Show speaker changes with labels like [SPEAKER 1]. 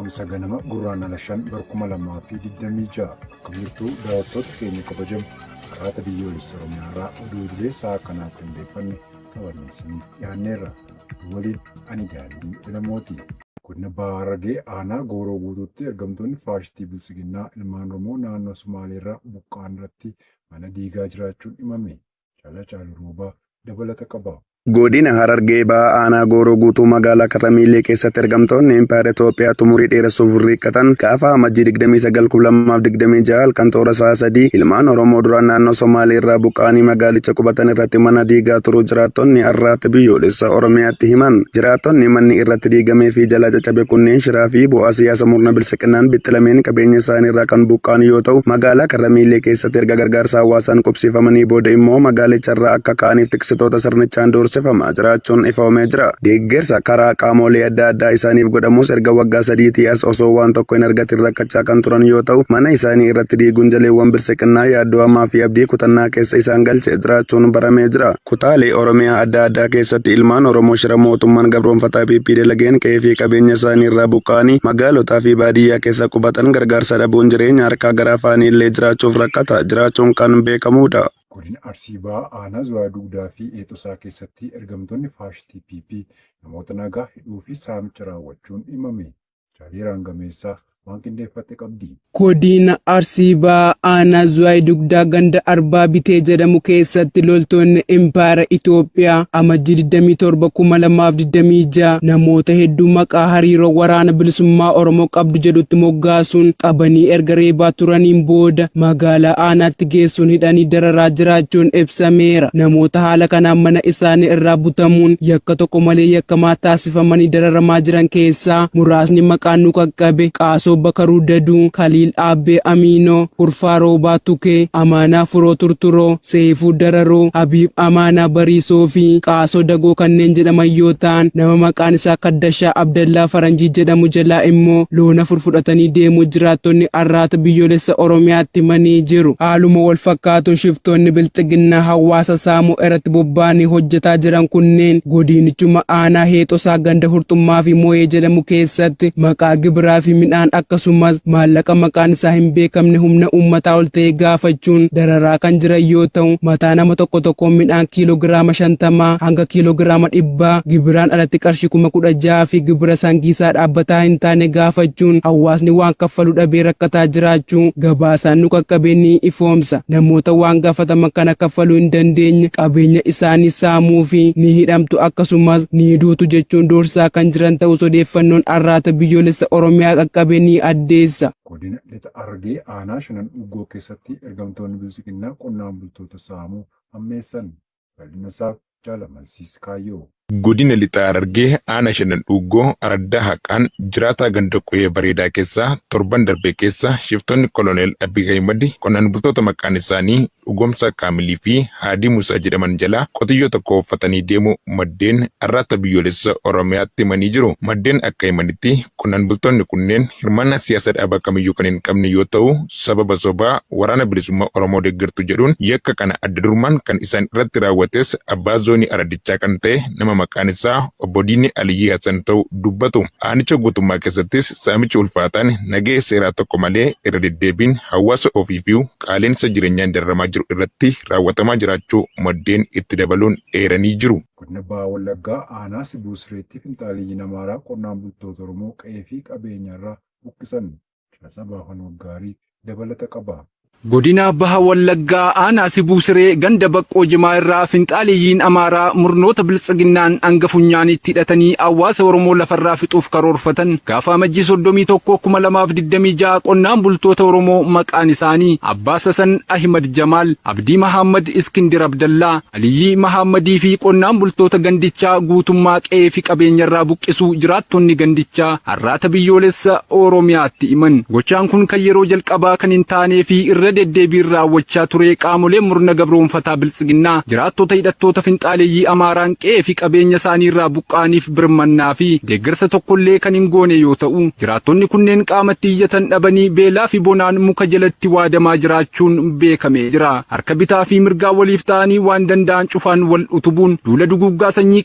[SPEAKER 1] Kamisa ganama Gurraandhala 5 bara 2026. Akkam jirtu daawwattoota keenya kabajamu? Arraata Biyyoolessa Oromiyaa irraa oduu idilee sa'a kanaaf qindeeffanne qabannee isiniif dhiyaanneerra. Nu waliin ani Daandii Elamooti. Godina Baha Harargee aanaa Gooroo Guutuutti ergamtoonni faashistii Biltsiginnaa ilmaan Oromoo naannoo Sumaaleerraa buqqa'an irratti mana diigaa jiraachuun himame. Caalaa Caaluu Roobaa dabalata qaba.
[SPEAKER 2] Godina Harargee Bahaa Aanaa Gooroo Guutuu magaalaa Karramiillee keessatti ergamtoonni Impaayera Itoophiyaa umurii dheeressuuf riiqqatan gaafa Amajjii 29,2026 halkan toora sa'a 3 ilmaan Oromoo duraan naannoo Somaalee irraa buqqa'anii magaalicha qubatan irratti mana diigaa turuu jiraattonni Arraata Biyyoolessa Oromiyaatti himan. Jiraattonni manni irratti diigamee fi jalaa caccabe kunneen shiraa fi bu'aa siyaasa murna biltsiqinnaan bixxilameen qabeenya isaanii irraa kan buqqa'an yoo ta'u, magaalaa Karramiillee keessatti erga gargaarsa hawaasaan qubsiifamanii booda immoo magaalicha irraa akka ka'aniif tiksitoota sirnichaan doorsifamaa jiraachuun ifoomee jira. Deeggarsa karaa qaamolee adda addaa isaaniif godhamus erga waggaa sadiitii as osoo waan tokko hin argatin rakkachaa kan turan yoo ta'u, mana isaanii irratti diiguun jaleewwan biltsiqinnaa yaaddoo hamaa fi abdii kutannaa keessa isaan galchee jiraachuun baramee jira. Kutaalee Oromiyaa adda addaa keessatti ilmaan Oromoo shira mootummaan gabroomfataa PP dalageen qe'ee fi qabeenya isaanii irraa buqqa'anii magaalotaa fi baadiyyaa keessa qubatan gargaarsa dhabuun jireenya harkaa gara afaanii illee jiraachuuf rakkataa jiraachuun kan beekamuudha.
[SPEAKER 1] Godina Arsii Bahaa aanaa Zuwaay Dugdaa fi Heexosaa keessatti ergamtoonni faashistii PP namoota nagaa hidhuu fi saamicha raawwachuun himame. Jaaliiraan Gameessaa waan qindeeffatte qabdi.
[SPEAKER 3] Godina Arsii Bahaa aanaa Zuwaay Dugdaa ganda Arbaa Bitee jedhamu keessatti loltoonni Impaayera Itoophiyaa Amajjii 27,2026 namoota hedduu maqaa hariiroo waraana bilisummaa Oromoo qabdu jedhutti moggaasuun qabanii erga reebaa turaniin booda magaalaa aanaatti geessuun hidhanii dararaa jiraachuun ibsameera. Namoota haala kanaan mana isaanii irraa butamuun yakka tokko malee yakkamaa taasifamanii dararamaa jiran keessaa muraasni maqaan nu qaqqabe Qaasoo Bakaruu Daduu, Kaliil Aabbee Amiinoo, Kurfaa Roobaa Tukee, Amaanaa Furoo Turturoo, Seeyifuu Dararoo, Habiib Amaanaa Bariisoo fi Qaasoo Dagoo kanneen jedhaman yoo ta'an, nama maqaan isaa Kaddashaa Abdallaa Faranjii jedhamu jalaa immoo loon 4 fudhatanii deemuu jiraattonni Arraata Biyyoolessa Oromiyaatti himanii jiru. Haaluma wal fakkaatuun shiftoonni Bilxiginnaa hawaasa saamuu irratti bobba'anii hojjetaa jiran kunneen godiinichuma aanaa Heexosaa ganda Hurxummaa fi Mooyee jedhamu keessatti maqaa gibiraa fi midhaan akkasumas maallaqa maqaan isaa hin beekamne humna uummataa ol ta'e gaafachuun dararaa kan jiran yoo ta'u, mataa nama tokko tokkoon midhaan kiiloogiraama 50 hanga kiiloogiraama 100 gibiraan alatti qarshii 16,000 fi gibira sangiisaa dhaabbataa hin taane gaafachuun hawaasni waan kaffalu dhabee rakkataa jiraachuu gabaasaan nu qaqqabe ni ifoomsa. Namoota waan gaafataman kana kaffaluu hin dandeenye qabeenya isaanii saamuu fi ni hidhamtu akkasumas ni duutu jechuun doorsisaa kan jiran ta'us odeeffannoon Arraata Biyyoolessa Oromiyaa qaqqabe ni addeessa.
[SPEAKER 1] Godina Lixa Harargee aanaa Shanan Dhuuggoo keessatti ergamtoonni Biltsiginnaa qonnaan bultoota saamuu hammeessan. Bal'ina isaaf Jaal Amansiis Kaayyoo.
[SPEAKER 4] Godina Lixa Harargee Aanaa Shanan Dhuuggoo Araddaa Haqaan jiraataa ganda Quyee Bareedaa keessaa torban darbe keessa shiftoonni Koloneel Abiy Ahimad qonnaan bultoota maqaan isaanii Dhugoomsaa Kaamilii fi Haadii Musaa jedhaman jalaa qotiyyoo tokko ooffatanii deemuu maddeen Arraata Biyyoolessa Oromiyaatti himanii jiru. Maddeen akka himanitti qonnaan bultoonni kunneen hirmaannaa siyaasa dhaaba kamiyyuu kan hin qabne yoo ta'u, sababa sobaa Waraana Bilisummaa Oromoo deggertu jedhuun yakka kana adda durummaan kan isaan irratti raawwates abbaa zoonii araddichaa kan ta'e nama maqaan isaa Obbo Diinee Aliyyii Hasan ta'uu dubbatu. Aanicha guutummaa keessattis saamichi ulfaataan nagahee seeraa tokko malee irra deddeebiin hawaasa ofiifiu qaala'insa jireenyaan dararamaa jiru irratti raawwatamaa jiraachuu maddeen itti dabaluun eeranii jiru.
[SPEAKER 1] Godina Baha Wallaggaa aanaa Sibuu Sireetti finxaaleyyiin Amaaraa qonnaan bultoota Oromoo qe'ee fi qabeenya irraa buqqisan. Caasaa Baafan Waggaarii dabalata qaba.
[SPEAKER 5] Godina Baha Wallaggaa aanaa Sibuu Siree ganda Baqqoo Jimaa irraa finxaaleyyiin Amaaraa murnoota Biltsiginnaan hanga funyaaniitti hidhatanii hawaasa Oromoo lafarraa fixuuf karoorfatan gaafa Amajjii 31, 2026 qonnaan bultoota Oromoo maqaan isaanii Abbaas Hasan Ahimad Jamaal, Abdii Mahaammad Iskindir Abdallaa, Aliyyii Mahaammadii fi qonnaan bultoota gandichaa guutummaa qe'ee fi qabeenyarraa buqqisuu jiraattonni gandichaa Arraata Biyyoolessa Oromiyaatti himan. Gochaan kun kan yeroo jalqabaa kan hin taanee fi irra deddeebiin raawwachaa ture qaamoleen murna gabroomfataa Biltsiginnaa jiraattota hidhattoota finxaaleyyii Amaaraan qe'ee fi qabeenya isaaniirraa buqqa'aniif birmannaa fi deeggarsa tokkollee kan hin goone yoo ta'u, jiraattonni kunneen qaamatti iyyatan dhabanii beelaa fi bonaan muka jalatti waadamaa jiraachuun beekamee jira. Harka bitaa fi mirgaa waliif ta'anii waan danda'an cufaan wal utubuun duula duguuggaa sanyii